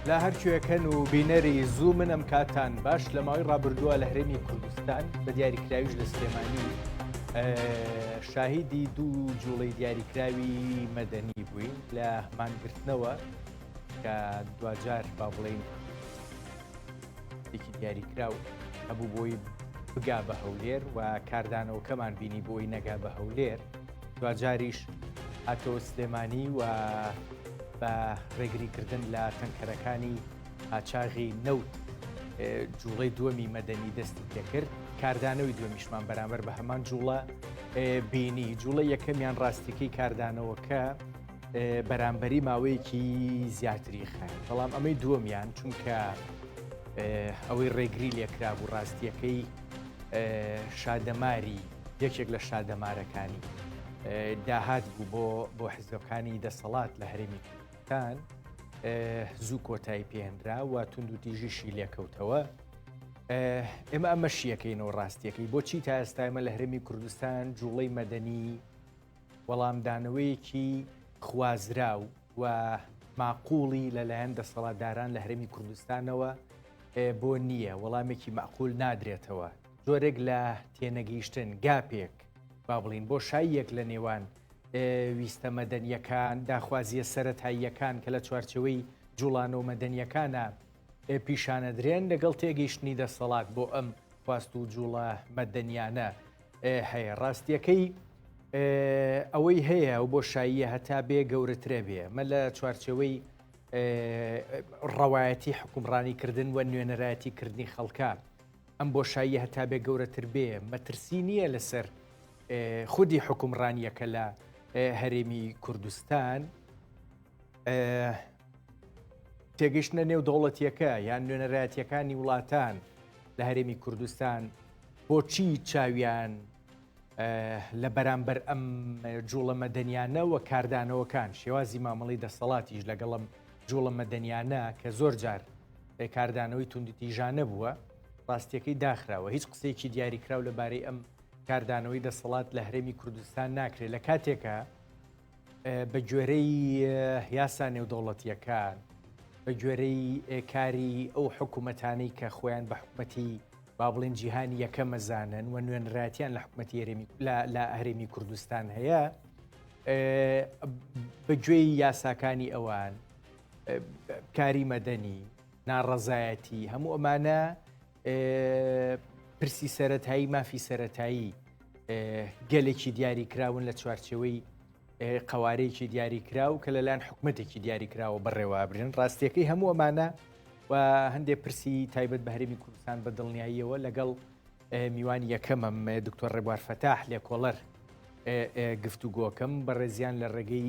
لە هەرکوێکەن و بینەری زوو من ئەم کاتان باش لە ماوەی ڕابردووە لە هەرێمی کوردستان بە دیاریکراویش لە سلێمانی شاهیدی دوو جوڵەی دیاریکراوی مەدەنی بووین لە مانگرتنەوە کە دواجار با بڵین ێکی دیاریکراو هەبوو بۆی بگا بە هەولێر و کاردانەوەکەمان بینی بۆی نەگا بە هەولێر دواجاریش هاتەوە سلێمانی و بە ڕێگریکردن لە تەنکەرەکانی قاچاغی نەوت جوڵەی دووەمی مەدەنی دەستی پێکرد کاردانەوەی دووەمیشمان بەرامبەر بە هەمان جوڵە بینی جوڵە یەکەمیان ڕاستیکەی کاردانەوەکە بەرامبەری ماوەیەکی زیاتری خایاند بەڵام ئەمەی دووەمیان چونکە ئەوەی ڕێگری لێکرابوو ڕاستیەکەی شادەماری یەکێک لە شادەمارەکانی داهات بوو بۆ بۆ حزبەکانی دەسەڵات لە هەرێمی کوردستان زوو کۆتایی پێهێنرا و توندوتیژیشی لێکەوتەوە ئێمە ئەمە شیەکەینەوە ڕاستیەکەی بۆچی تا ئێستا ئێمە لە هەرێمی کوردستان جوڵەی مەدەنی وەڵامدانەوەیەکی خوازراو و ماقوڵی لەلایەن دەسەڵاتداران لە هەرێمی کوردستانەوە بۆ نییە، وەڵامێکی مەعقول نادرێتەوە، جۆرێک لە تێنەگەیشتن، گاپێک، با بڵین بۆشاییەک لە نێوان ویستە مەدەنییەکان، داخوازییە سەرەتاییەکان کە لە چوارچێوەی جوڵانەوە مەدەنییەکانە پیشانەدرێن، لەگەڵ تێگەیشتنی دەسەڵات بۆ ئەم خواست و جوڵە مەدەنیانە هەیە. ڕاستیەکەی ئەوەی هەیە و بۆشاییە هەتا بێ گەورەترە بێ مە لە چوارچێوەی ڕەوایەتی حکومڕانی کردن و نوێنەرایەتی کردنی خەڵکە ئەم بۆشاییە هەتا بێ گەورەتر بێ مەترسی نییە لەسەر خودی حکومڕانیەکە لە هەرێمی کوردستان تێگەشتنە نێو دەوڵەتیەکە یان نوێنەرایەتیەکانی وڵاتان لە هەرێمی کوردستان بۆچی چاویان لە بەرامبەر ئەم جوڵە مەدەنیانە و کاردانەوەکان شێوازی مامەڵی دەسەڵاتیش لەگەڵم جوڵە مەدەنیانە کە زۆر جار کاردانەوەی توندتیژانە بووە ڕاستیەکەی داخراوە هیچ قسەیەکی دیاریکراو لەبارەی ئەم کاردانەوەی دەسەڵات لە هەرێمی کوردستان ناکرێت لە کاتێکە بە گوێرەی یاسا نێودەوڵەتیەکان بە گوێرەی کاری ئەو حکوومەتانەی کە خۆیان بە حکوومەتی با بڵێن جیهانی یەکەمەزانن و نوێنرایەتیان لە حکوومەتی هەرێمی لە هەرێمی کوردستان هەیە بە گوێی یاساکانی ئەوان کاری مەدەنی ناڕەزایەتی هەموو ئەمانە پرسی سەتایی مافی سەتایی گەلێکی دیاری کراون لە چوارچێوەی قوارەیەکی دیاری کراو کە لەلایەن حکومەتێکی دیاری کراوە بەڕێوابرێن ڕاستیەکەی هەموو ئەمانە و هەندێک پرسی تایبەت بە هەرێمی کوردستان بە دڵنیاییەوە لەگەڵ میوانی یەکەمم دکتۆر ڕێبوار فەتاح لێکۆڵەر گفتوگۆکەم بەڕێزیان لە ڕێگەی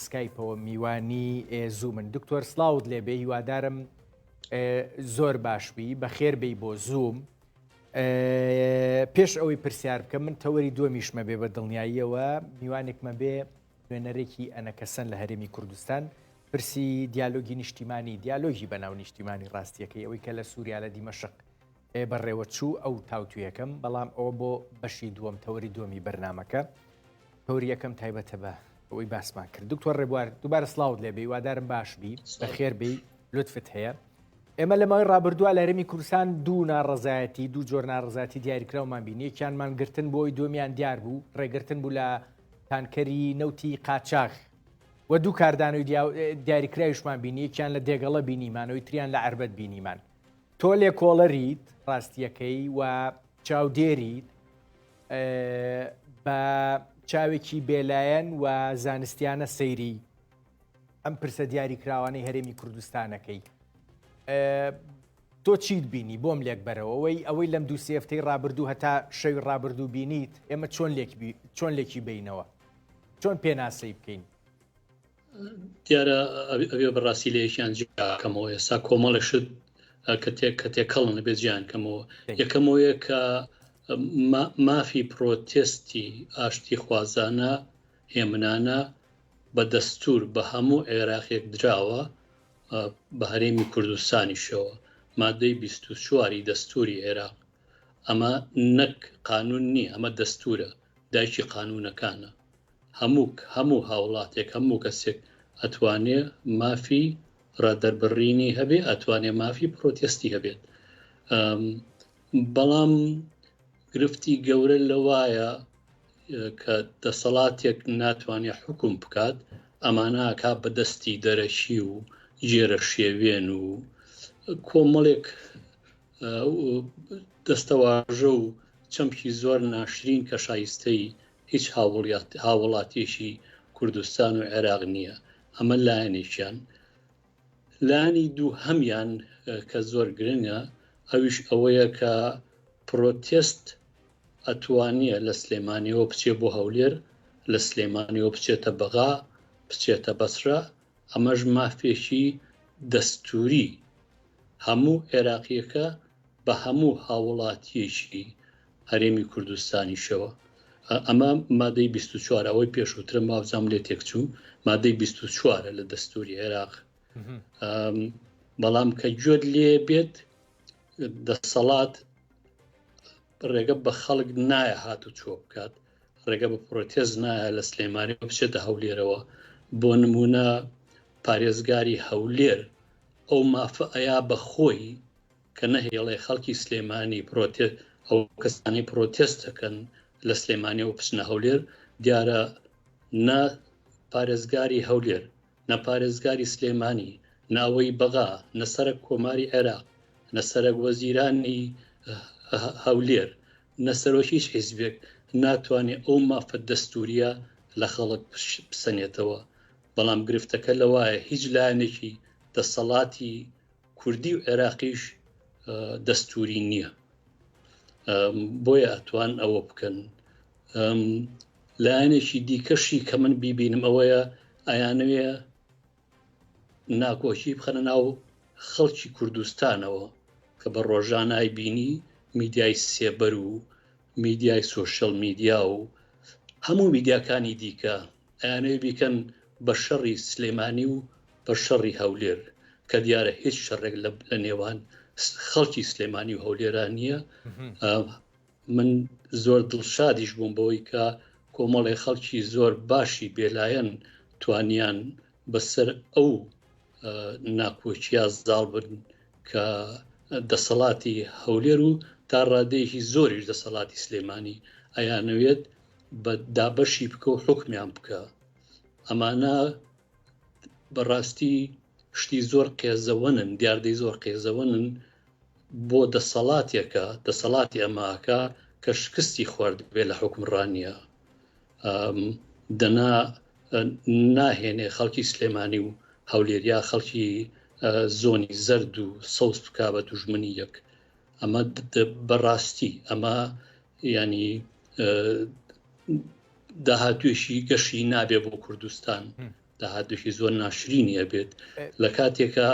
سکایپەوە میوانی زوومن دکتۆر سلااوت لێبێ هیوادارم زۆر باشبی بەخێر بی بۆ زووم پێش ئەوەی پرسیار بکەم من تەوەری دووەمیشمە بێ بە دڵنیاییەوە میوانێکمە بێ نوێنەرێکی ئەنەکەسەن لە هەرێمی کوردستان پرسی دیالۆگی نیشتیمانی دیالۆگی بەناو نیشتیمانی ڕاستیەکەی ئەوەی کە لە سووریا لە دیمەشق بەڕێوە چوو ئەو تاوتویەکەم بەڵام ئەوە بۆ بەشی دووەم تەوەری دووەمی بەرنمەکە تەوری یەکەم تایبەتە بە ئەوەی باسمان کرد دکتۆر ڕێبوار دووبارە سلااوت لێ بێ وادارم باش بی بەخێر بی لوتفت هەیە ئێمە لە ماوەی ڕابردووە لە هەرێمی کوردستان دوو ناڕەزایەتی دوو جۆر ناڕەزایەتی دیاریکراومان بینی یەکیان مانگرتن بۆی دووەمیان دیار بوو ڕێگرتن بوو لە تانکەری نەوتی قاچاخ و دوو کاردانەوەی دیاریکراویشمان بینی یەکیان لە دێگەڵە بینیمانەوەی تریان لە عەربەت بینیمان تۆ لێکۆڵەریت ڕاستیەکەی و چاودێریت بە چاوێکی بێلایەن و زانستیانە سەیری ئەم پرسە دیاریکراوانەی هەرێمی کوردستانەکەی تۆ چیت بینی بۆم لێک بەرەوە ئەوەی ئەوەی لەم دوو سێفتەی ڕابردوو هەتا شەوی ڕابردوو بینیت ئێمە چۆن لێک چۆن لێکی بینەوە چۆن پێناسەی بکەین دیارە ئەوێ بەڕاستی لە یەکیان جیاکەمەوە ئێستا کۆمەڵە شت کە تێک کە تێکەڵن بێ جیان کەمەوە یەکەمەوەیە کە مافی پرۆتستی ئاشتی خوازانە هێمنانە بە دەستوور بە هەموو عێراقێک دراوە بە هەرێمی کوردستانیشەوە مادەی 24 ی دەستوری عێراق ئەمە نەک قانون نییە ئەمە دەستورە دایکی قانونەکانە هەموو هەموو هاوڵاتێک هەموو کەسێک ئەتوانێ مافی. ڕادەربڕینی هەبێ ئەتوانێ مافی پرۆتستی هەبێت بەڵام گرفتی گەورە لەوایە کە دەسەڵاتێک ناتوانێت حکوم بکات ئەمانە ئەکا بە دەستی دەرەکی و گێرە شێوێن و کۆمەڵێک دەستەواژە و چەمکی زۆر ناشرین کە شایستەی هیچ هاوڵاتیەکی کوردستان و عێراق نییە ئەمە لایەنێکیان لانی دووهەمیان کە زۆر گرنگە ئەویش ئەوەیە کە پرۆتێست ئەتوانیە لە سلێمانیەوە بچێ بۆ هەولێر، لە سلێمانیەوە بچێتە بەغا، بچێتە بەسرە، ئەمەش مافێکی دەستوری هەموو عێراقیەکە بە هەموو هاوڵاتیەکی هەرێمی کوردستانیشەوە. ئەمە مادەی 24 ئەوەی پێشووترم وابزانم لێ تێکچوو مادەی 24 لە دەستوری عێراق. بەڵام کە گوێت لێ بێت دەسەڵات ڕێگە بە خەڵک نایە هات و چۆ بکات ڕێگە بە پرۆتێز نایە لە سلێمانی بچێتە هەولێرەوە بۆ نمونە پارێزگاری هەولێر ئەو مافە ئەیا بە خۆی کە نەهێڵێ خەڵکی سلێمانی پرۆتێ ئەو کەسانی پرۆتێست دەکەن لە سلێمانیەوە بچنە هەولێر دیارە نە پارێزگاری هەولێر نە پارێزگاری سلێمانی، نە ئەوەی بەغا، نە سەرەک کۆماری عێراق، نە سەرەک وەزیرانی هەولێر، نە سەرۆکی هیچ حیزبێک ناتوانێ ئەو مافە دەستوورییە لە خەڵک بسەنێتەوە. بەڵام گرفتەکە لەوایە هیچ لایەنێکی دەسەڵاتی کوردی و عێراقیش دەستووری نییە. بۆیە ئەتوان ئەوە بکەن. لایەنێکی دیکەشی کە من بیبینم ئەوەیە ئەیانەوێ ناکۆکی بخەنە ناو خەڵکی کوردستانەوە کە بە ڕۆژانای بینی میدیای سێبەر و میدیای سۆشیال میدیا و هەموو میدیاکانی دیکە ئەیانەوێ بیکەن بە شەڕی سلێمانی و بە شەڕی هەولێر کە دیارە هیچ شەڕێک لە نێوان خەڵکی سلێمانی و هەولێران نییە من زۆر دڵشادیش بووم بەوەی کە کۆمەڵێ خەڵکی زۆر باشی بێلایەن توانیان بەسەر ئەو ناکۆکییا زاڵ بن کە دەسەڵاتی هەولێر و تا ڕادەیەکی زۆریش دەسەڵاتی سلێمانی ئەیانەوێت بە دابەشی بکە و حکمیان بکە ئەمانە بەڕاستی شتی زۆر قێزەوەنن دیاردەی زۆر قێزەوەنن بۆ دەسەڵاتێکە دەسەڵاتی ئەماکە کە شکستی خواردبێ لە حکمڕانیە دەنا ناهێنێ خەڵکی سلێمانی و هەولێریا خەڵکی زۆنی زەرد و سەوز بک بە دوژمنی یەک ئەمە بەڕاستی ئەمە ینی داهاتوێکی گەشی نابێ بۆ کوردستان داهاتوێکی زۆر ناشرینی ئەبێت لە کاتێکا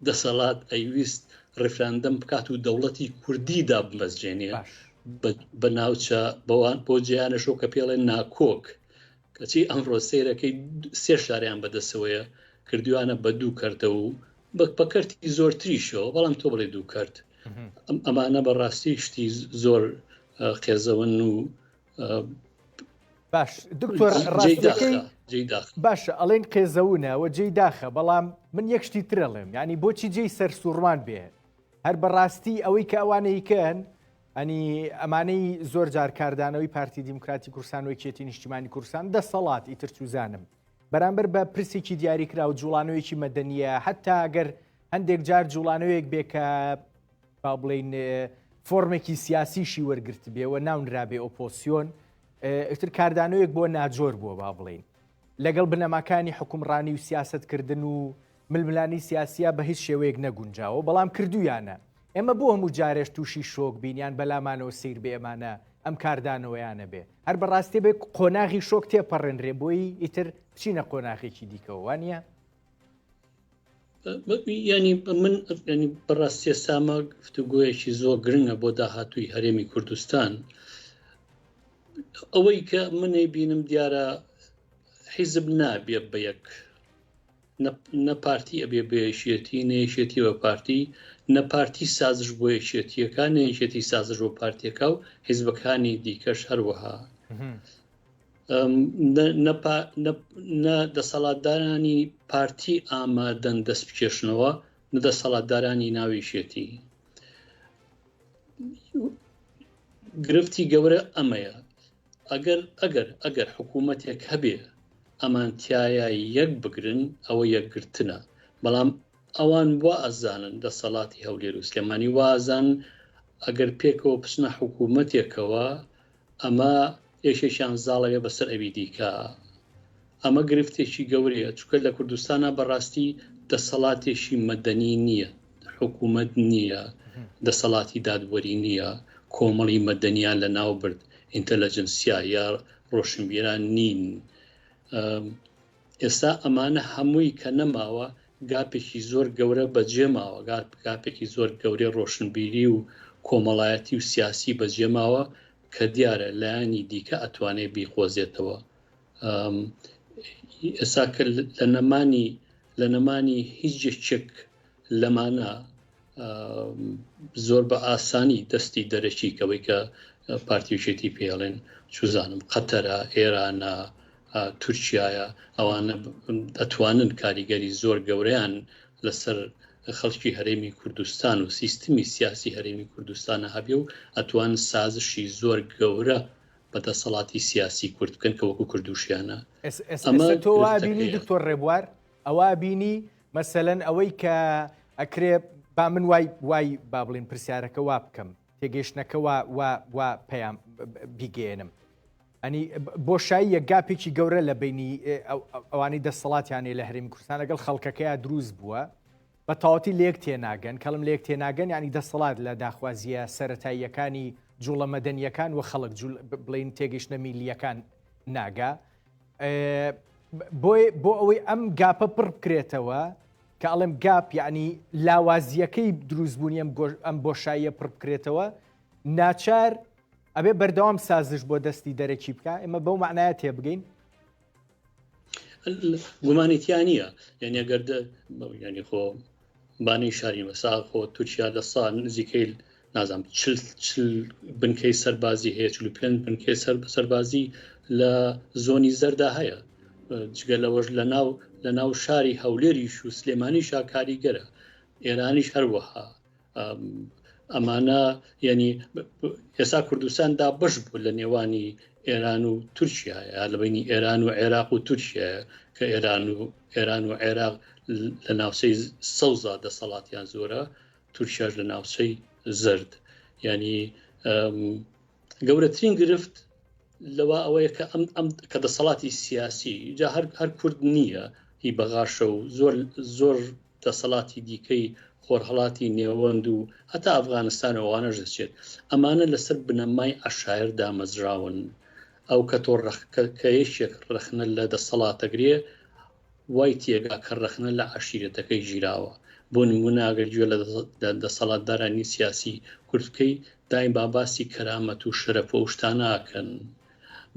دەسەڵات ئەیویست ڕیفراندەم بکات و دەوڵەتی کوردی دابمەزرێنێ بە ناوچە بەوان بۆ جیانەشۆ کە پێڵێن ناکۆک کەچی ئەمڕۆ سەیرەکەی سێ شاریان بەدەسەوەیە کردویانە بە دوو کەرتە و بە کەرتی زۆرتریشەوە بەڵام تۆ بڵێ دوو کەرت ئەمانە بەڕاستی شتی زۆر قێزەون و باش دکتۆر ڕاستەکەی باشە ئەڵێن قێزەونە و جێی داخە بەڵام من یەک شتی ترەڵێم ینی بۆچی جێی سەرسوڕمان بێ هەر بەڕاستی ئەوەی کە ئەوانەیکەن ئەنی ئەمانەی زۆر جار کاردانەوەی پارتی دیموکراتی کوردستان و یەکێتی نیشتیمانی کوردستان دەسەڵات ئیتر چوزانم بەرامبەر بە پرسێکی دیاریکرا و جوڵانەوەیەکی مەدەنیە حتا ئەگەر هەندێک جار جوڵانەوەیەک بێ کە با بڵین فۆرمێکی سیاسیشی وەرگرتبێ و ناونرابێ ئۆپۆسیۆن ئیتر کاردانەوەیەک بۆ ناجۆر بووە با بڵین لەگەڵ بنەماکانی حکومڕانی و سیاستکردن و ململانی سیاسیە بە هیچ شێوەیەک نەگونجاوە بەڵام کردویانە ئێمە بۆ هەموو جارێش تووشی شۆک بین یان بەلامانەوە سیر بێ ئەمانە ئەم کاردانەوەیانە بێ هەر بەڕاستی بێ قۆناغی شۆک تێپەڕێنرێ بۆی ئیتر بچینە قۆناغێکی دیکەوە وانە؟ ینی من ینی بەڕاستی ئێستامە گفتوگۆیەکی زۆر گرنگە بۆ داهاتووی هەرێمی کوردستان ئەوەی کە منەی بینم دیارە حیزب نابێ بە یەک نە پارتی ئەبێ بە یەکێتی نە یەکێتی بە پارتی نە پارتی سازش بۆ یەکێتیەکان نە یەکێتی سازش بۆ پارتیەکە و حیزبەکانی دیکەش هەروەها. نە دەسەڵاتدارانی پارتی ئامادەن دەست بکێشنەوە نە دەسەڵاتدارانی ناویشێتی گرفتی گەورە ئەمەیە ئەگەر ئەگەر ئەگەر حکوومەتێک هەبێ ئەمان تایە یەک بگرن ئەوە یەکگرتنە بەڵام ئەوان وا ئەزانن دەسەڵاتی هەولێر و سلێمانی وا ئەزانن ئەگەر پێکەوە بچنە حکوومەتێکەوە ئەمە یەکێکیان زاڵەوێ بەسەر ئەوی دیکە. ئەمە گرفتێکی گەورەیە چونکە لە کوردستانا بەڕاستی دەسەڵاتێکی مەدەنی نییە، حکوومەت نییە، دەسەڵاتی دادوەری نییە، کۆمەڵی مەدەنیان لە ناو برد، ئینتەلەجنسیا یا ڕۆشنبیران نین. ئێستا ئەمانە هەمووی کە نەماوە گاپێکی زۆر گەورە بەجێماوە، گاپێکی زۆر گەورەی ڕۆشنبیری و کۆمەڵایەتی و سیاسی بەجێماوە کە دیارە لایەنی دیکە ئەتوانێ بیقۆزێتەوە. ئێستا کە لە نەمانی لە نەمانی هیچ یەکێک لەمانە زۆر بە ئاسانی دەستی دەرەکی کەوەی کە پارتیوچێتی پێڵێن چوزانم قەتەرە ئێرانە تورکایە ئەوانە ئەتوانن کاریگەری زۆر گەورەیان لەسەر خەڵکی هەرێمی کوردستان و سیستمی سیاسی هەرێمی کوردستانە هەبێ و ئەتوان سازشی زۆر گەورە بە دەسەڵاتی سیاسی کورد بکەن کە وەکو کردوشیانە ئەمە تۆ بینی دکتۆر ڕێبوار ئەوە بینی مەسەلەن ئەوەی کە ئەکرێ با من وای وای با بڵین پرسیارەکە وا بکەم تێگەیشتنەکە وا وا وا پەیام بیگەێنم ئەنی بۆشایی یە گاپێکی گەورە لە بینی ئەوانەی دەسەڵاتیانێ لە هەرێمی کوردستان لەگەڵ خەڵکەکەیا دروست بووە بە تەواوەتی لێک تێناگەن کەڵم لێک تێناگەن یعنی دەسەڵات لە داخوازیە سەتاییەکانی جوڵە مەدەنیەکان و خەڵک بڵین تێگەیشتنە میلیەکان ناگا بۆ ئەوەی ئەم گاپە پڕ بکرێتەوە کە ئەڵێم گاپ یعنی لاوازیەکەی دروستبوونی ئەم ئەم بۆشاییە پڕ بکرێتەوە ناچار ئەبێ بەردەوام سازش بۆ دەستی دەرەکی بکە ئێمە بەو معنایە تێبگەین گومانی تیا نییە یعنی ئەگەر ینی خۆ بانی شاری مەسا خۆ تورکیا لە سا نزیکەیل نازانم چل بنکەی سەربازی هەیە 45 بنکەی سەر سەربازی لە زۆنی زەردا هەیە جگە لەوەش لە ناو لە ناو شاری هەولێریش و سلێمانی شا کاریگەرە ئێرانیش هەروەها ئەمانە یعنی ئێستا کوردستان دا بەش بوو لە نێوانی ئێران و تورکیا یا لە بینی ئێران و عێراق و تورکیا کە ئێران و ئێران و عێراق لە ناوچەی سەوزا دەسەڵاتیان زۆرە تورکیاش لە ناوچەی زرد ینی گەورەترین گرفت لەوە ئەوەیە کە ئەم ئەم کە دەسەڵاتی سیاسی جا هەر هەر کورد نییە هی بەغاشە و زۆر زۆر دەسەڵاتی دیکەی خۆرهەڵاتی نێوەند و هەتا ئەفغانستان و ئەوانەش دەچێت ئەمانە لەسەر بنەمای عەشایەر دامەزراون ئەو کە تۆ کە یەکێک ڕەخنە لە دەسەڵاتەگرێ وای تێگا کە ڕەخنە لە عەشیرەتەکەی گیراوە. بۆ نموونە ئەگەر گوێ لە دەسەڵاتدارانی سیاسی کورد بکەی دایم با باسی کەرامەت و شەرەف و ئەو شتانە ئەکەن.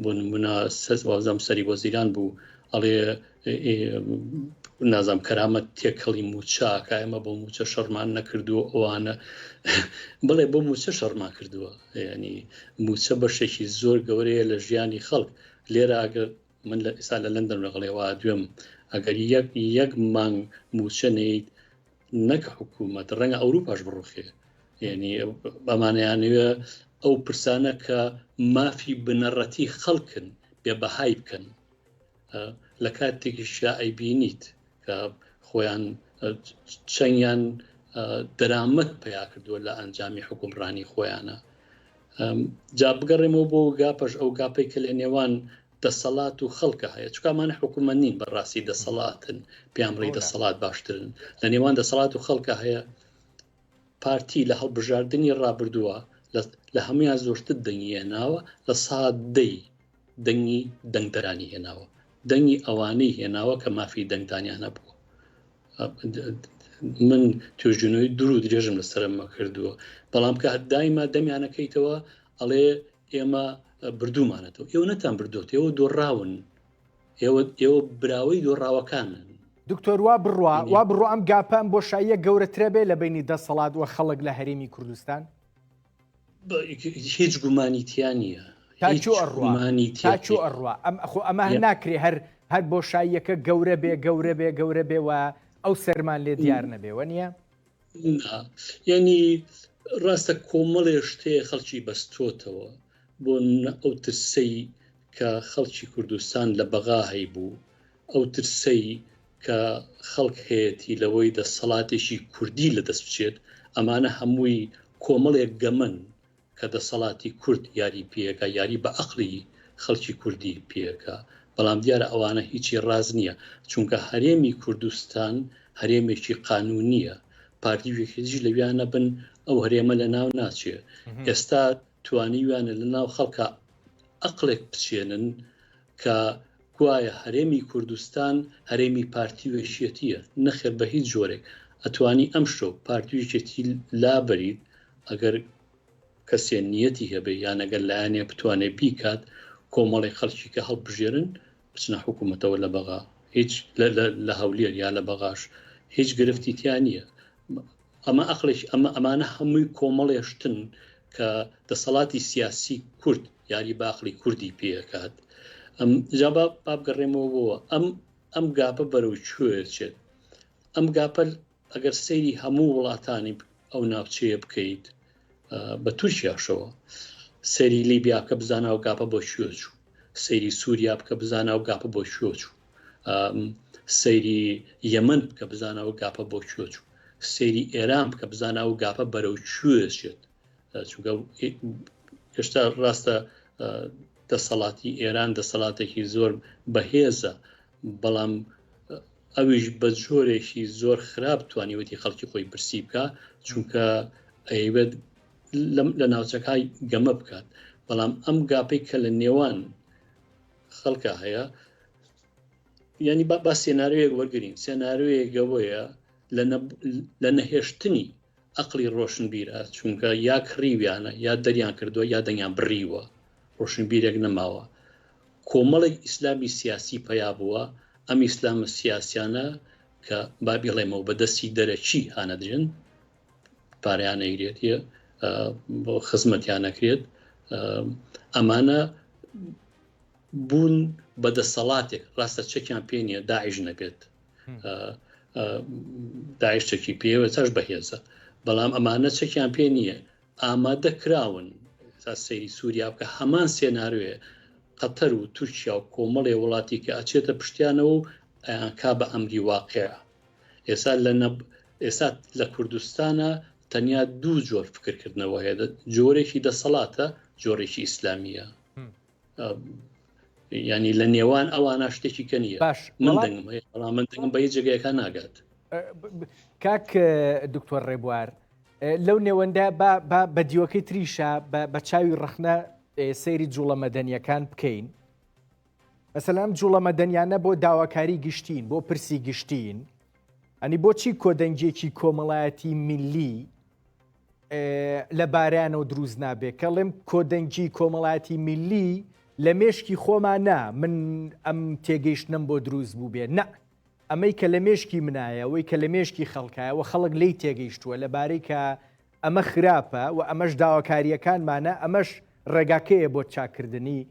بۆ نموونە وازم سەری وەزیران بوو ئەڵێ نازام کەرامەت تێکەڵی موچە کە ئێمە بۆ موچە شەڕمان نەکردووە ئەوانە بڵێ بۆ موچە شەڕمان کردووە ینی موچە بەشێکی زۆر گەورەیە لە ژیانی خەڵک لێرە ئەگەر من لە ئێستا لە لەندەن لەگەڵێ وا دوێم ئەگەر یەک یەک مانگ موچە نەیت نەک حکوومەت ڕەنگە ئەوروپاش بڕوخێ یعنی بەمانەیانەوێ ئەو پرسانە کە مافی بنەڕەتی خەڵکن بێ بەهای بکەن لە کاتێکیشا ئەیبینیت کە خۆیان چەنیان دەرامەت پیا کردووە لە ئەنجامی حکومڕانی خۆیانە جا بگەڕێمەوە بۆ گاپەش ئەو گاپەی کە لە نێوان دەسەڵات و خەڵکە هەیە چکامانە حکوومەت نین بەڕاستی دەسەڵاتن پێیان بڵێ دەسەڵات باشترن لە نێوان دەسەڵات و خەڵکە هەیە پارتی لە هەڵبژاردننی ڕابردووە لە هەمویان زۆرتر دەنگی هێناوە لە سادەی دەنگی دەنگدەرانی هێناوە دەنگی ئەوانەی هێناوە کە مافی دەنگدانیان هەبووە من توێژینەوەی دوور و درێژم لەسەرمە کردووە بەڵام کە دایمە دەمیانەکەیتەوە ئەڵێ ئێمە بردوومانەتەوە ئێوە نەتان بردووە ئێوە دۆڕاون ئێوە ئێوە براوەی دۆڕاوەکانن. دکتۆر وا بڕوا وا بڕوا ئەم گاپە ئەم بۆشاییە گەورەترە بێ لە بەینی دەسەڵات و خەڵک لە هەرێمی کوردستان؟ هیچ گومانی تیا نییە. تا هیچ کوێ ئەڕوا؟ گومانی تا تیا کوێ نییە. ئەڕوا؟ ئەم خۆ ئەمە هەر یە. ناکرێ هەر هەر بۆشاییەکە گەورە بێ گەورە بێ گەورە بێ و ئەو سەرمان لێ دیار نەبێ وەنیە؟ نا یانی ڕاستە کۆمەڵێ شتێ خەڵکی بەستۆتەوە بۆ نمونە ئەو ترسەی کە خەڵکی کوردستان لە بەغا هەیبوو ئەو ترسەی کە خەڵک هەیەتی لەوەی دەسەڵاتێکی کوردی لەدەست بچێت ئەمانە هەمووی کۆمەڵێک گەمەن کە دەسەڵاتی کورد یاری پێکا یاری بە ئەقلی خەڵکی کوردی پێکا بەڵام دیارە ئەوانە هیچی ڕاست نییە چونکە هەرێمی کوردستان هەرێمێکی قانونیە پارتی و یەکێتیش لەویا نەبن ئەو هەرێمە لە ناو ناچێ ئێستا توانیویانە لە ناو خەڵکە ئەقلێک بچێنن کە گوایە هەرێمی کوردستان هەرێمی پارتی و یەکێتیە نەخێر بە هیچ جۆرێک ئەتوانی ئەم شۆ پارتی و یەکێتی لابەریت ئەگەر کەسێ نیەتی هەبێ یان ئەگەر لایەنێ بتوانێ بیکات کۆمەڵێک خەڵکی کە هەڵبژێرن بچنە حکوومەتەوە لە بەغا هیچ لە هەولێر یا لە بەغاش هیچ گرفتی تیا نییە ئەمە ئەقلێکی ئەمە ئەمانە هەمووی کۆمەڵێ شتن کە دەسەڵاتی سیاسی کورد یاری باقلی کوردی پێکات ئەم جا با بگەڕێمەوە بۆ ئەم ئەم گاپە بەرەو کوێ چێت ئەم گاپە ئەگەر سەیری هەموو وڵاتانی ئەو ناوچەیە بکەیت بە تورکیاشەوە سەیری لیبیا بکە بزانە ئەو گاپە بۆ کوێ چوو سەیری سووریا بکە بزانە ئەو گاپە بۆ کوێ چوو سەیری یەمەن بکە بزانە ئەو گاپە بۆ کوێ چوو سەیری ئێران بکە بزانە ئەو گاپە بەرەو کوێ چێت چونکە هێشتا ڕاستە دەسەڵاتی ئێران دەسەڵاتێکی زۆر بەهێزە بەڵام ئەویش بە جۆرێکی زۆر خراپ توانیوەتی خەڵکی خۆی برسی بکە چونکە ئەیوێت لە ناوچەکای گەمە بکات بەڵام ئەم گاپەی کە لە نێوان خەڵکە هەیە ینی با با سێناریۆیەک وەرگین سێناریۆیەک گەوەیە لە نەهێشتنی ئەقلی ڕۆشنبیرە چونکە یا کڕیویانە یا دەریان کردووە یا دەنگیان بڕیوە ڕۆشنبیرێک نەماوە کۆمەڵێک ئیسلامی سیاسی پەیا بووە ئەم ئیسلامە سیاسیانە کە با بیڵێمەوە بە دەستی دەرەکی هانەدرێن پارەیان نەیرێت بۆ خزمەتیان نەکرێت ئەمانە بوون بە دەسەڵاتێک ڕاستە چەکیان پێ نییە داعش نەبێت داعش چەکی پێوە چاش بەهێزە بەڵام ئەمانە چەکیان پێ نییە ئامادە کراون تا سەیری سووریا بکە هەمان سێناروێ قەتەر و تورکیا و کۆمەڵێ وڵاتی کە ئەچێتە پشتیانەوە و ئەیانکا بە ئەمری واقع ئێستا لە ئێستا لە کوردستانە تەنیا دوو جۆر فکرکردنەوە هەیە جۆرێکی دەسەڵاتە جۆرێکی ئیسلامیە ینی لە نێوان ئەوانە شتێکی کە نییە باش من دەنگم هەیە بەڵام من دەنگم بە هیچ جێگەیەکە ناگات کاک دکتۆر ڕێبوار لەو نێوەندە با بە دیوەکەی تریشە بە چاوی ڕەخنە سەیری جوڵە مەدەنیەکان بکەین مەسەلەن ئەم جوڵە مەدەنیانە بۆ داواکاری گشتین بۆ پرسی گشتین ئەنی بۆچی کۆدەنگێکی کۆمەڵایەتی میلی لە بارانەوە دروست نابێ کەڵێم کۆدەنگی کۆمەڵایەتی میلی لە مێشکی خۆمان نا من ئەم تێگەیشتنم بۆ دروست بوو بێ نە ئەمەی کە لە مێشکی منایە ئەوەی کە لە مێشکی خەڵکایە و خەڵک لێی تێگەیشتووە لەبارەی کە ئەمە خراپە و ئەمەش داواکارییەکانمانە، ئەمەش ڕێگاکەیە بۆ چاککردنی،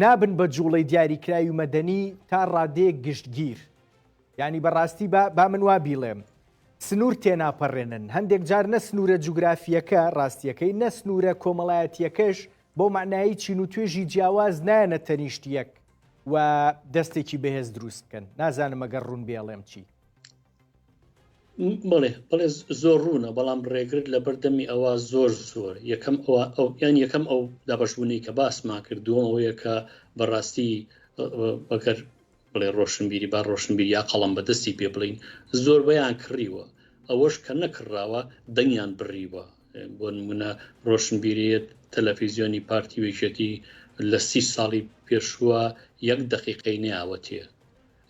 نابن بە جووڵەی دیاریکراوی مەدەنی تا ڕادەیەک گشتگیر. یانی بە ڕاستی با با من وا بیڵێم، سنوور تێناپەڕێنن، هەندێک جار نە سنوورە جوگرافییەکە، ڕاستییەکەی، نە سنوورە کۆمەڵایەتییەکەش بەو مەعنایەی چین و توێژی جیاواز نایەنە تەنیشت یەک و دەستێکی بەهێز دروست بکەن. نازانم ئەگەر ڕوون بێ ئەڵێم چی. بەڵێ بەڵێ زۆر ڕوونە بەڵام ڕێگر لە بەردەمی ئەوە زۆر زۆر یەکەم ئەوە ئەو یان یەکەم ئەو دابشبوونەی کە باسمان کرد دووەم ئەوەیە کە بەڕاستی بەگەر بڵێ ڕۆشنبیری با ڕۆشنبیر یا قەڵم بەدەستی پێ بڵین زۆربەیان کڕیوە ئەوەش کە نەکڕاوە دەنگیان بڕیوە بۆ نمونە ڕۆشنبیریت تەلەفیزیۆنی پارتی وێکێتی لە سی ساڵی پێشووە یەک دقیقەی ناوەتێ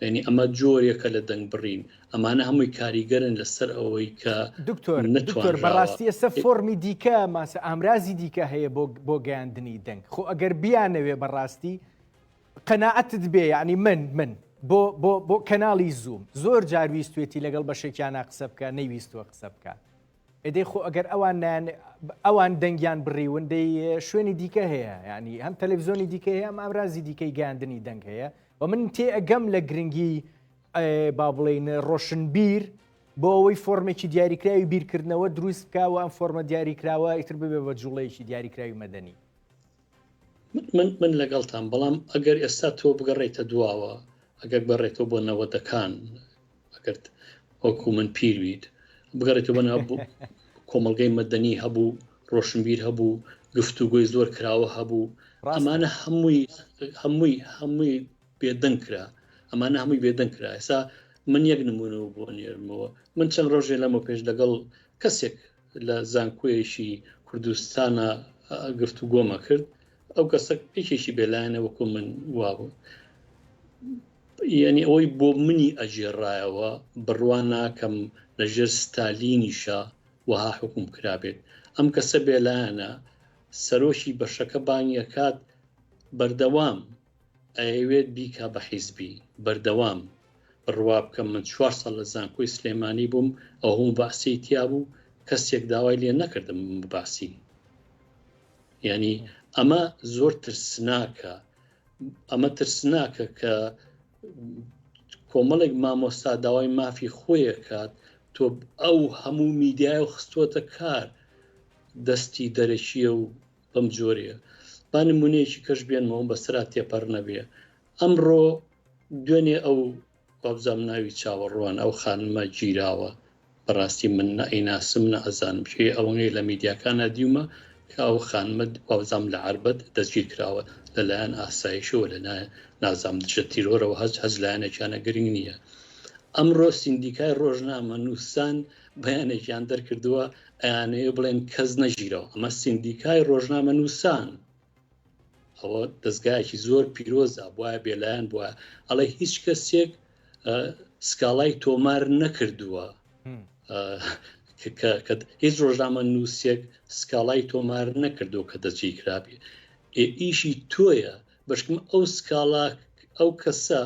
یانی ئەمە جۆرێکە لە دەنگ بڕین ئەمانە هەمووی کاریگەرن لەسەر ئەوەی کە دکتۆر دکتۆر بەڕاستی ئێستا فۆرمی دیکە ماسە ئامرازی دیکە هەیە بۆ بۆ گەیاندنی دەنگ خۆ ئەگەر بیانەوێ بەڕاستی قەناعەتت بێ یعنی من من بۆ بۆ بۆ کەناڵی زووم زۆر جار ویستوێتی لەگەڵ بەشێکیانە قسە بکە نەیویستووە قسە بکە. ئەدەی خۆ ئەگەر ئەوان نان ئەوان دەنگیان بڕیون دەی شوێنی دیکە هەیە ینی هەم تەلەڤزیۆنی دیکە هەیە ئەم ئامرازی دیکەی گەاندنی دەنگ هەیە و من تێ ئەگەم لە گرنگی با بڵین ڕۆشنبیر بۆ ئەوەی فۆرمێکی دیاریکراوی بیرکردنەوە دروست بکە و ئەم فۆرمە دیاریکراوە ئیتر ببێ بە جوڵەیەکی دیاریکراوی مەدەنی. من من لەگەڵتان بەڵام ئەگەر ئێستا تۆ بگەڕێیتە دواوە ئەگەر بگەڕێتەوە بۆ نەوەدەکان ئەگەر وەکو من پیر بیت بگەڕێتەوە بۆ ناو کۆمەڵگەی مەدەنی هەبوو ڕۆشنبیر هەبوو گفتوگۆی زۆر کراوە هەبوو ئەمانە هەمووی هەمووی هەمووی بێدەنگ کرا ئەمانە هەمووی بێدەنگ کرا ئێستا من یەک نمونەوە بۆ نێرمەوە من چەند ڕۆژێ لەمە پێش لەگەڵ کەسێک لە زانکۆیەکی کوردستانە گفتوگۆمە کرد ئەو کەسە یەکێکی بێلایەنە وەکو من وابوو یعنی ئەوەی بۆ منی ئەگێڕایەوە بڕوا ناکەم لەژێر ستالینیشە وەها حکوم کرابێت ئەم کەسە بێلایەنە سەرۆکی بەشەکە بانگەکات بەردەوام ئەیەوێت بیکا بە حیزبی بەردەوام بڕوا بکەم من چوار ساڵ لە زانکۆی سلێمانی بووم ئەو هەموو بەعسیەی تیا بوو کەسێک داوای لێ نەکردم ببم بە بەعسی یعنی ئەمە زۆر ترسناکە ئەمە ترسناکە کە کۆمەڵێک مامۆستا داوای مافی خۆیەکات تۆ ئەو هەموو میدیای و خستووەتە کار دەستی دەرەکیە و بەم جۆرەیە با نمونەیەکی کەش بێنمەوە بەسرا تێپەر نەبێ ئەمڕۆ دوێنێ ئەو وابزانم ناوی چاوەڕوان ئەو خانمە گیراوە بەڕاستی من نە ئەیناسم نە ئەزانم کێ ئەوەنەی لە میدیاکانە دیومە کە ئەو خانمە وابزانم لە عەربەت دەستگیر کراوە لەلایەن ئاسایشەوە لە نازام دژە تیرۆرەوە هەز هەز لایەنێکیانە گرنگ نییە ئەمڕۆ سیندیکای ڕۆژنامە نووسان بەیانێکیان دەرکردووە ئەیانەوێ بڵێن کەس نەگیرەوە ئەمە سیندیکای ڕۆژنامە نووسان ئەوە دەستگایەکی زۆر پیرۆزە بواە بێلایەن بووە ئەڵێ هیچ کەسێک سکاڵای تۆمار نەکردووە هیچ ڕۆژنامە نووسێک سکاڵای تۆمار نەکردو کە دەچی کرابی ئیشی تۆیە بەشکم ئەو سکاڵا ئەو کەسە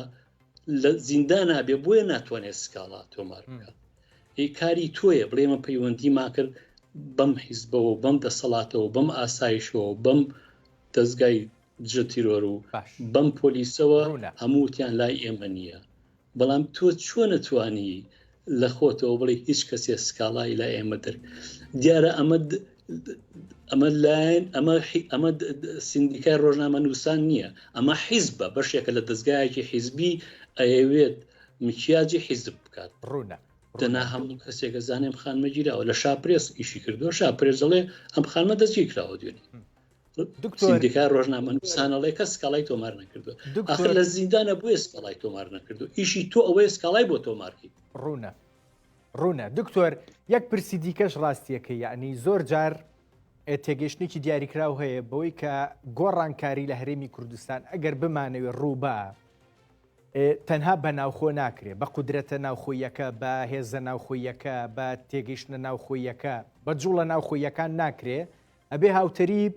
لە زیندانا بێ بۆیە ناتوانێت سکاڵا تۆمار بکات ئی کاری تۆیە بڵێ من پەیوەندیمان کرد بەم حیزبەوە بەم دەسەڵاتەوە بەم ئاسایشەوە بەم دەستگای دژە تیرۆر و بەم پۆلیسەوە هەمووتیان لای ئێمە نییە بەڵام تۆ چۆن توانی لە خۆتەوە بڵێ هیچ کەسێ سکاڵای لای ئێمە دەر دیارە ئەمە ئەمە لایەن ئەمە ئەمە سندیکای ڕۆژنامە نووسان نییە ئەمە حیزبە بەشێکە لە دەستگایەکی حیزبی ئەیەوێت مکیاجی حیزب بکات ڕوونە دەنا هەموو کەسێکە زانێم خانمە گیراوە لە شاپرێس ئیشی کردووە شاپرێس دەڵێ ئەم خانمە دەستگیر کراوە دوێنێ سندیکای ڕۆژنامە نووسانەڵێ کە سکاڵای تۆمار نەکردو ئاخر لە زیندانە بۆیە سکاڵای تۆمار نەکردو ئیشی تۆ ئەوەیە سکاڵای بۆ تۆمارکەیت ڕوونە ڕوونە دکتۆر یەک پرسی دیکەش ڕاستیەکەی یعنی زۆر جار تێگەشتێکی دیاریکراو هەیە بەوەی کە گۆڕانکاری لە هەرێمی کوردستان ئەگەر بمانەوێ ڕووبا تەنها بە ناوخۆ ناکرێ، بە قودرەتە ناوخۆییەکە، بە هێزە ناوخۆییەکە، بە تێگەیشتنە ناوخۆییەکە، بە جوڵە ناوخۆییەکان ناکرێ، ئەبێ هاوتەریب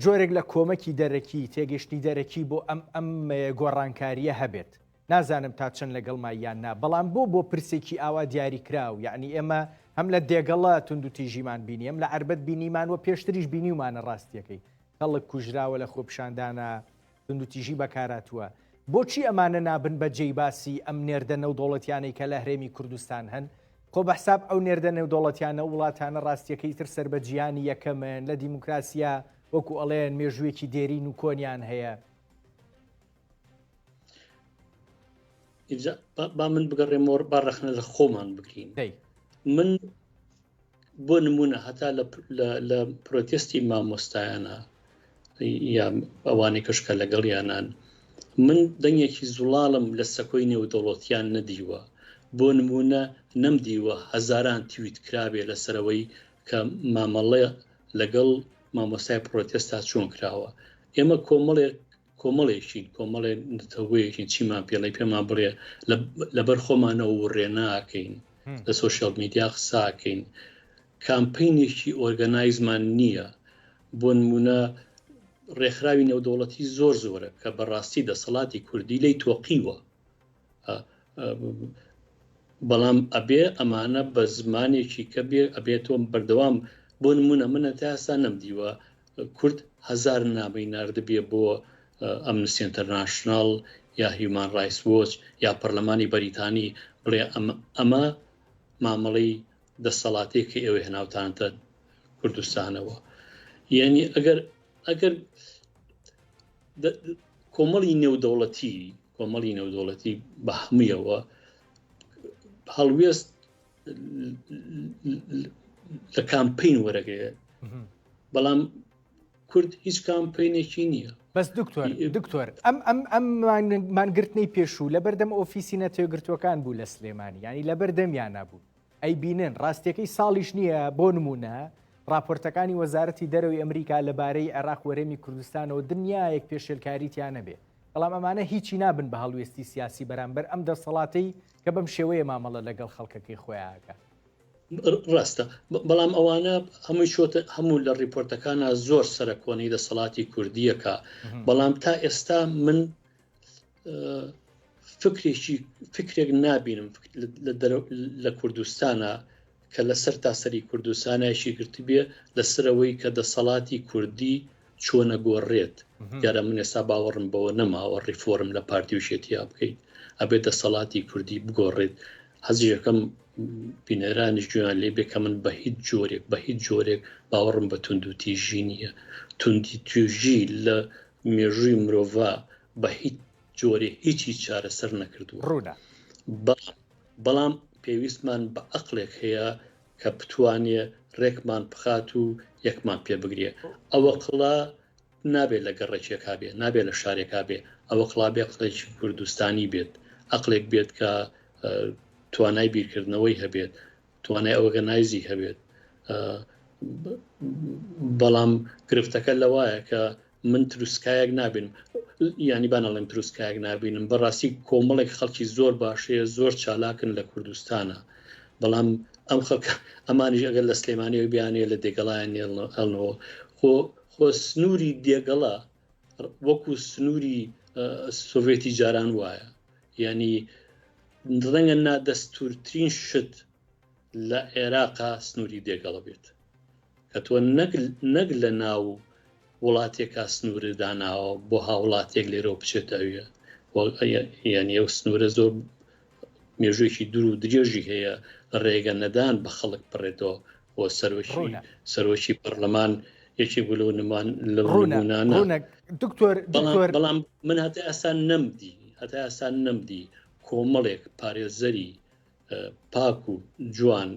جۆرێک لە کۆمەکی دەرەکی، تێگەیشتنی دەرەکی بۆ ئەم ئەم گۆڕانکارییە هەبێت. نازانم تا چەند لەگەڵمای یان نا، بەڵام بۆ بۆ پرسێکی ئاوا دیاریکراو، یەعنی ئێمە هەم لە دێگەڵە توندوتیژیمان بینی، هەم لە عەربەت بینیمان و پێشتریش بینیومانە ڕاستییەکەی، خەڵک کوژراوە لە خۆپیشاندانا، توندوتیژی بەکارهاتووە، بۆچی ئەمانە نابن بە جێی باسی ئەم نێردە نێودەوڵەتیانەی کە لە هەرێمی کوردستان هەن؟ خۆ بە حساب ئەو نێردە نێودەوڵەتیانە و وڵاتانە ڕاستیەکەی تر سەر بە جیهانی یەکەمن لە دیموکراسیا وەکو ئەڵێن مێژوویەکی دێرین و کۆنیان هەیە. ئینجا با من بگەڕێمەوە با ڕەخنە لە خۆمان بگرین. من بۆ نمونە هەتا لە پرۆتستی مامۆستایانە یا ئەوانەی کەشکە لەگەڵیانان من دەنگێکی زوڵاڵم لە سەکۆی نێودەوڵەتیان نەدیوە بۆ نمونە نەمدیوە هەزاران تویت کرابێ لەسەرەوەی کە مامەڵێ لەگەڵ مامۆستای پرۆتستا چۆن کراوە ئێمە کۆمەڵێک کۆمەڵێکین کۆمەڵێ نەتەوەیەکین چیمان پێڵی پێمان بڵێ لەبەر خۆمانەوە وڕێ ناکەین لە سوۆشیال میدیا قساکەین کامپینێکی ئۆرگەنایزمان نییە بۆ نمونە ڕێکخراوی نێودەوڵەتی زۆر زۆرە کە بەڕاستی دەسەڵاتی کوردی لی تۆقیوە. بەڵام ئەبێ ئەمانە بە زمانێکی کە بێ ئەبێت تۆ بەردەوام بۆ نمونە منە تا ئێستا نەمدیوە کورد هەزار نامەی ناردبێ بۆ ئەمنستی ئینتەرناشناڵ یا هیومان ڕایس وۆچ یا پەرلەمانی بەریتانی بڵێ ئەمە مامەڵەی دەسەڵاتێک کە ئێوە هێناوتانتە کوردستانەوە یعنی ئەگەر ئەگەر کۆمەڵی نێودەوڵەتی کۆمەڵی نێودەوڵەتی بە هەموویەوە هەڵوێست لە کامپین وەرەگرێت بەڵام کورد هیچ کامپینێکی نییە بەس دکتۆر دکتۆر ئەم ئەم ئەم مانگرتنەی پێشوو لە بەردەم ئۆفیسی نەتەوەگرتوەکان بوو لە سلێمانی ینی لە بەردەمیان نبوو ئەیبینن ڕاستیەکەی ساڵیش نییە بۆ نمونە ڕاپۆرتەکانی وەزارەتی دەرەوەی ئەمریکا لەبارەی عێراق وەرێمی کوردستانەوە دنیایەک پێشێلکاری تیا نەبێ بەڵام ئەمانە هیچی نابن بە هەڵوێستی سیاسی بەرامبەر ئەم دەسەڵاتەی کە بەم شێوەیە مامەڵە لەگەڵ خەڵکەکەی خۆیان ئەکات. ڕاستە بەڵام ئەوانە هەمووی چۆتە هەموو لە ڕیپۆرتەکانە زۆر سەرکۆنەی دەسەڵاتی کوردیەکە بەڵام تا ئێستا من فکرێکی فکرێک نابینم لە کوردستانە کە لەسەر تاسەری کوردستانایشی گرتبێ لەسەرەوەی کە دەسەڵاتی کوردی چۆنە گۆڕێت دیارە من ئێستا باوەڕم بەوە نەماوە ڕیفۆرم لە پارتی و شێتیا بکەیت ئەبێت دەسەڵاتی کوردی بگۆڕێت حەزیەکەم بینەرانیش گوێیان لێ بێ کە من بە هیچ جۆرێک بە هیچ جۆرێک باوەڕم بە توندوتیژی نییە توندی توێژی لە مێژووی مرۆڤ بە هیچ جۆرێ هیچی چارەسەر نەکردووە ڕوونە بەڵام پێویستمان بە ئەقلێک هەیە کە بتوانێ ڕێکمان بخات و یەکمان پێ بگرێ ئەوە قڵا نابێت لە گەڕەکێکا بێ نابێت لە شارێکا بێ ئەوە قڵا بێ قڵێکی کوردستانی بێت ئەقلێک بێت کە توانای بیرکردنەوەی هەبێت توانای ئۆرگەنایزی هەبێت بەڵام گرفتەکە لەوایە کە من تروسکایەک نابینم ینی بانەڵێم تروسکایەک نابینم بەڕاستی کۆمەڵێک خەڵکی زۆر باشەیە زۆر چالاکن لە کوردستانە بەڵام ئەم خەڵک ئەمانیش ئەگەر لە سلێمانیەوە بیانێ لە دێگەڵایان هەڵنەوە خۆ خۆ سنووری دێگەڵە وەکو سنووری سۆڤێتی جاران وایە ینی ڕەنگە نادەستورترین شت لە عێراقا سنووری دێگەڵە بێت کە تۆ نەک نەک لە ناو وڵاتێکا سنوورت داناوە بۆ هاوڵاتیەک لێرەوە بچێتە ئەوێ یعنی ئەو سنوورە زۆر مێژوویەکی دوور و درێژی هەیە ڕێگە نەدان بە خەڵک بڕێتەوە بۆ سەرۆکی سەرۆکی پەرلەمان یەکێک بوو لەو نمان لەو نمونانە دکتۆر دکتۆر بەڵام من هەتا ئێستا نەمدی هەتا ئێستا نەمدی کۆمەڵێک پارێزەری پاک و جوان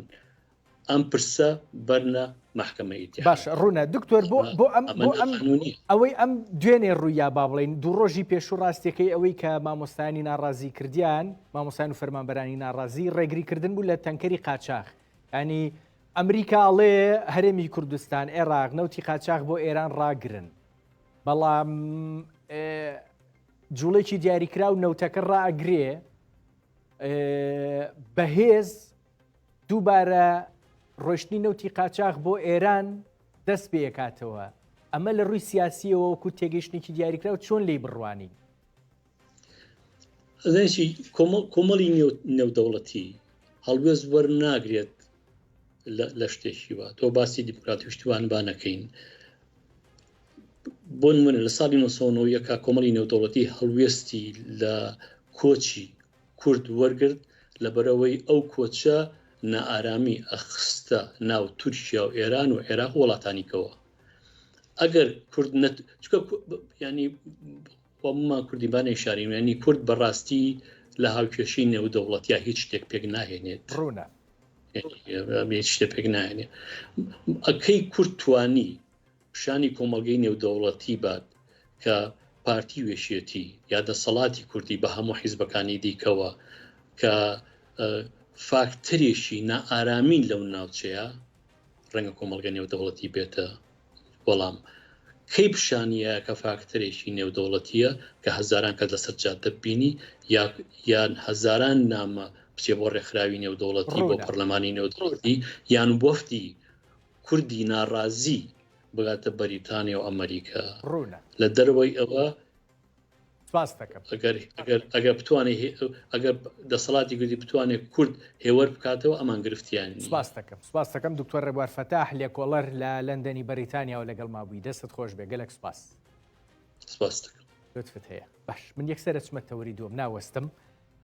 ئەم پرسە بەرنە مەحکەمە ئیتیحاد. باشە ڕوونە دکتۆر بۆ بۆ ئەم بۆ ئەم ئەوەی ئەم دوێنێ ڕوویا با بڵێین دوو ڕۆژی پێشوو ڕاستیەکەی ئەوەی کە مامۆستایانی ناڕازی کردیان مامۆستایان و فەرمانبەرانی ناڕازی ڕێگریکردن بوو لە تەنکەری قاچاخ ینی ئەمریکا ئەڵێ هەرێمی کوردستان عێراق نەوتی قاچاخ بۆ ئێران ڕاگرن بەڵام جوڵێکی دیاریکراو نەوتەکە ڕائگرێ بەهێز دووبارە ڕۆشتنی نەوتی قاچاخ بۆ ئێران دەست پێکاتەوە ئەمە لە ڕووی سیاسیەوە وەکو تێگەیشتێکی دیاریکراو چۆن لی بڕوانین ئەزانیی کۆمەڵی نێودەوڵەتی هەڵوێست وەرناگرێت لە شتێکی وا تۆ باسی دیموکراتی شتیوان با نەکەین بۆ نمونە لە ساڵی 1990 کۆمەڵی نێودەوڵەتی هەڵوێستی لە کۆچی کورد وەرگرت لەبەرئەوەی ئەو کۆچە نائارامی ئەخستە ناو تورکیا و ئێران و عێراق و وڵاتانی کەوە ئەگەر کورد نەت چکە ینی خۆمان کوردی بانێ شارین ینی کورد بەڕاستی لە هاوکێشەی نێودەوڵەتیا هیچ شتێک پێک ناهێنێت ڕوونە هیچ شتێک پێک ناهێنێت ئەکەی کورد توانی پیشانی کۆمەڵگەی نێودەوڵەتی بات کە پارتی و یەکێتی یا دەسەڵاتی کوردی بە هەموو حیزبەکانی دیکەوە کە فاکتەرێکی نائارامین لەو ناوچەیە ڕەنگە کۆمەڵگە نێودەوڵەتی بێتە وەڵام کەی پیشانیە کە فاکتەرێکی نێودەوڵەتیە کە هەزاران کەس لەسەر جادە ببینی یا یان هەزاران نامە بچێ بۆ ڕێکخراوی نێودەوڵەتی بۆ پەرلەمانی نێودەوڵەتی یان وەفدی کوردی ناڕازی بگاتە بەریتانیا و ئەمریکا ڕوونە. لە دەرەوەی ئەوە. سپاس دەکەم. ئەگەر ئەگەر ئەگەر بتوانێ ئەگەر دەسەڵاتی کوردی بتوانێت کورد هێوەر بکاتەوە ئەمان گرفتیان نییە. سپاس دەکەم. سپاس دەکەم دکتۆر ڕێبوار فەتاح لێکۆڵەر لە لەندەنی بەریتانیاوە لەگەڵما بووی دەستت خۆش بێ گەلەک سپاس. سپاس دەکەم. لوتفت هەیە. باش من یەکسەر ئەچمە تەوەری دووەم ناوەستم.